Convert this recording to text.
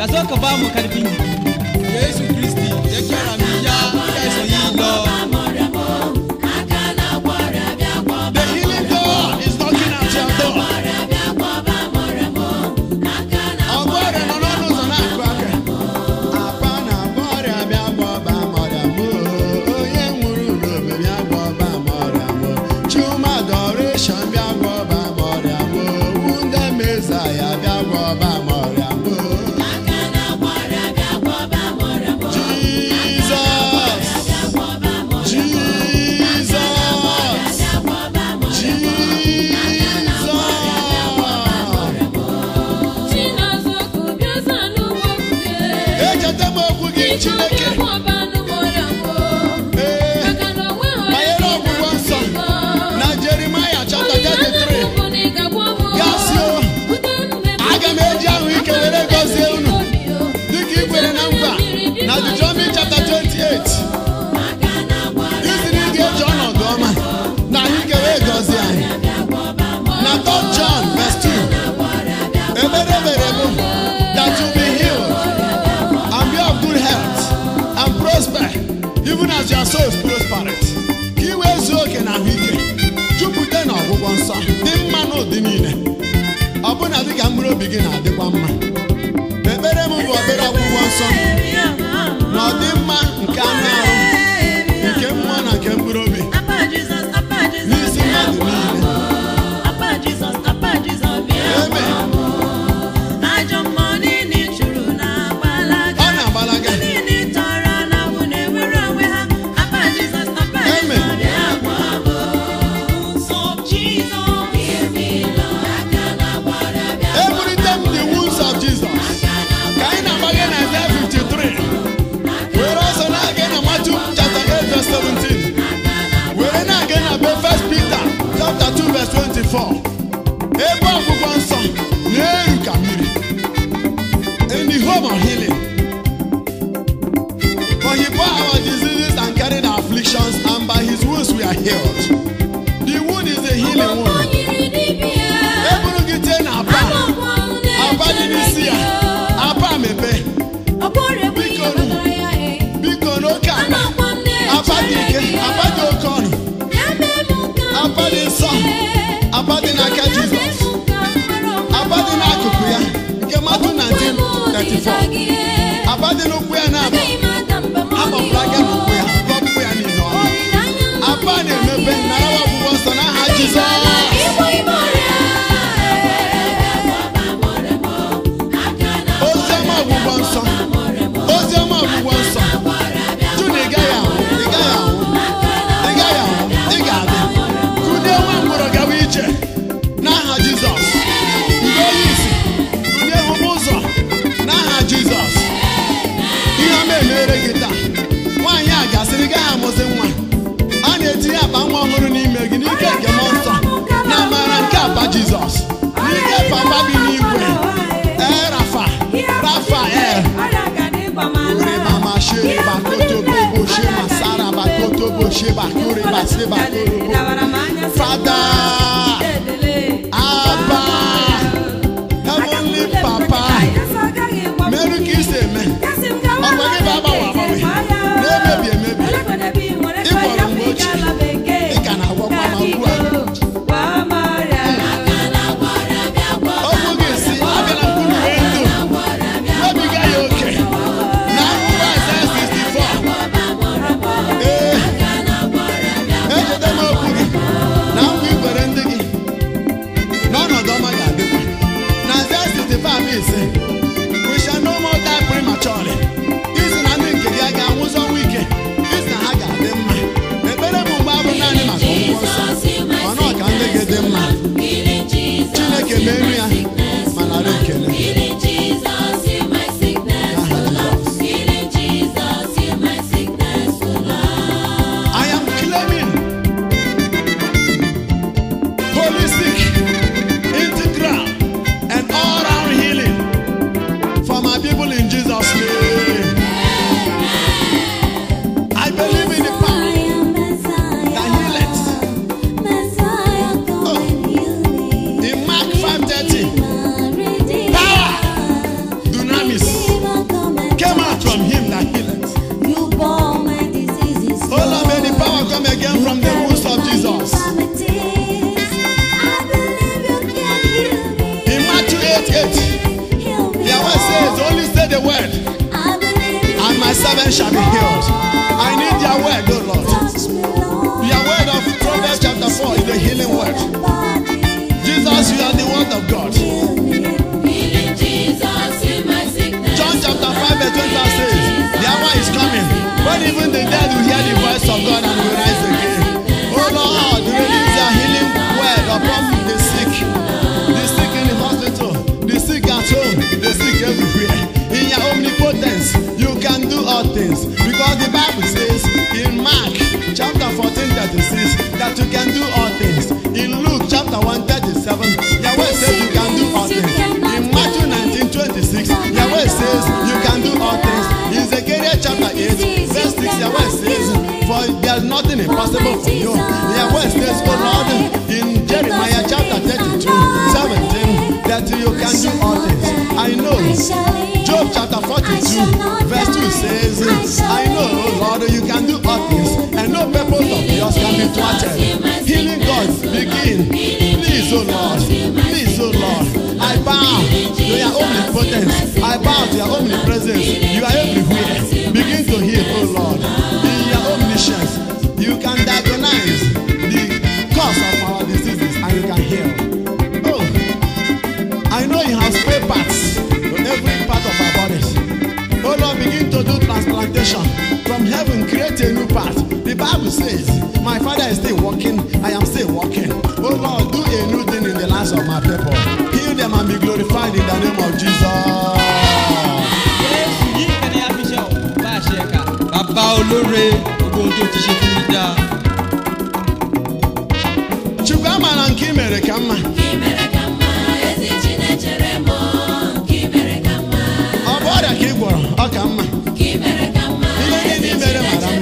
Ka zo ka ba mu karfin jiki. Jésù Kristi jẹ́ kí ara mi yá kí àìsàn yìí lọ. The healing God is knocking at your door. Ọgwọ ọrịa nọ n'ọnụ ụzọ na-akụ aka. Apa na-agwọ ọrịa bịa gwọba m ọrịa m oo. Onye nwụrụ n'obe bịa gwọba m ọrịa m oo. Chuma adoration bịa gwọba m ọrịa m oo. Wunde Mezaya bịa gwọba m ọrịa m oo. Jesus, Jesus, Jesus. Echeta m okwu gị Chineke. Ee, banyere ọgwụgwọ nsọ na Jeremaya chapter 33 ya sị o, aga m eji ahụike were gọzie unu dịka i kwere na nkwa na Deuteronomy chapter 28 isi na ị ga-eji ọnọdụ ọma na ahụike wee gọzie anyị na 3 John verse 2 ebere ebere bụ that you be healed and be of good health and prosper even as your souls prospereth. Ka i wee zuo oke na ahụike jupụta na ọgwụgwọ nsọ dị mma n'ụdị niile ọbụna dịka mkpụrụ obi gị na-adịkwa mma. Ekpere m bụ ekpere ọgwụgwọ nsọ na ọdịmma nke anụ arụ nke mmụọ na nke mkpụrụ obi n'isi mmadụ niile. Amen. Ajọ mmụọ niile ị chụrụ na-agbalaga. Ọ na-agbalaga. Ndị niile ị tọrọ n'agbụ na-enwere onwe ha. Apa Jizọs, apa Amen. Jizọs, bịa gwọọ m. Nsọ Jizọs. Ebulite m the wounds of Jesus. Ka anyị na-agbage na Isaiah 53. Were ọsọ na-aga na Matthew chapter 8 verse 17. Were na-aga na be 1 Peter chapter 2 verse 24. Ebe ọgwụgwọ nsọ na-eru ka mmiri. In the home of healing. For he bore our diseases and carried our afflictions, and by his wounds we are healed. The wound is a healing wound. Eburu gị tee na apa. Apa dị n'isi ya. Apa mepe. Biko nụ. Biko n'oke apa. Apa dị ike. Apa dị oke ọnụ. Apa dị nsọ. Apa dị n'aka Jizọs. Apa dị n'akụkụ ya. Nke Matthew 19:34. Apa dị n'ụkwụ ya na-abụ. Agbapụrụ aka n'ụkwụ ya. Ọkpụkpụ ya niile ọnụ. Apa na-emepe narawa ọgwụgwọ nsọ n'aha Jizọs. Oziọma ọgwụgwọ nsọ. Oziọma ọgwụgwọ nsọ. Jụ na ị gaghị anwụ, ị gaghị anwụ, ị gaghị anwụ, ị ga-adị. Kunie nwa ngwụrọ gawa ije n'aha Jizọs. Mgbe onye isi, kunie hụba ụzọ n'aha Jizọs. Ihe ọma emere gị taa. Nwaanyị a ga-asị na ị gaghị amụzi nwa. A na-etinye akpa nwa ọhụrụ n'ime gị n'ike nke mmụọ nsọ na amara nke apa Jizọs. N'ike papa bi n'igwe. Ee, Rafa, Rafael. Reba sheba kotobo shema saraba kotobo sheba kureba seba korobo. Father, Abba, Heavenly Papa, Mary ka isi eme. Ọkwa gị bụ agbanwe agbanwe, na-emebi emebi. Ị gwọrọ mgbe ochie, ị ka na-agwọkwa ma ugbu a. Okwu gị si, abịala mkpụrụ wee ndụ, webiga ya oke. Na akwụkwọ Aịzaya 64. Ee, echeta m okwu gị na nkwa i kwere ndị gị na ọnọdụ ọma ga-adịkwa. Na Aịzaya 65 ise, we shall no more die prematurely. Isi na ndị nke gị ga-anwụzi ọnwụ ike, isi na ha ga-adị mma. Ekpere m mgbe abụ naanị maka ọgwụgwọ nsọ, mana ọ ka ndị gị dị mma. Chineke meenu ya ma nara ekele. N'aha Jizọs. I am claiming holistic, integral, and all-round healing for my people in Jesus' name. I believe in the power that healeth. Oh, in Mark 5:30, power, dunamis. 7 shall be healed. I need your word, O Lord. Your word of Proverbs chapter 4 is the healing word. Jesus, you are the word of God. John chapter 5 verse 25 says, the hour is coming when even the dead will hear the voice of God and will rise again. Oh Lord, release your healing word upon the sick in the hospital, the sick at home, the sick everywhere. In your omnipotence, you can do all things, because the Bible says in Mark chapter 14:36 that you can do all things. In Luke chapter 1:37, Yahweh says you can do all things. In Matthew 19:26, Yahweh says you can do all things. In Zechariah chapter 8, verse 6, Yahweh says, for there is nothing impossible for you. Yahweh says, O Lord, in Jeremiah chapter 32:17, that you can do all things. I know. Job chapter 42, verse 2 says, I know, Lord, you can do all things, and no purpose of yours can be thwarted. Healing God, begin. Please, O Lord. Please, O Lord. I bow to your omnipotence. I bow to your omnipresence. You are everywhere. Begin to heal, O Lord. In your omniscience, you can diagnose the cause of our diseases and you can heal. Oh, I know you have spare parts to every part of our bodies. Oh Lord, begin to do transplantation. From heaven, create a new part. The Bible says, my Father is still walking, I am still walking. Oh Lord, do a new thing in the lives of my people. Heal them and be glorified in the name of Jesus. Bàbá olóore, gbogbo ohun tó ti ṣe fún mi dáa. Chukwu amara nke i mere ka mma. Ọ bụ ọrịa ka ị gwọrọ, ọ ka mma. Ihe niile i mere mara mma.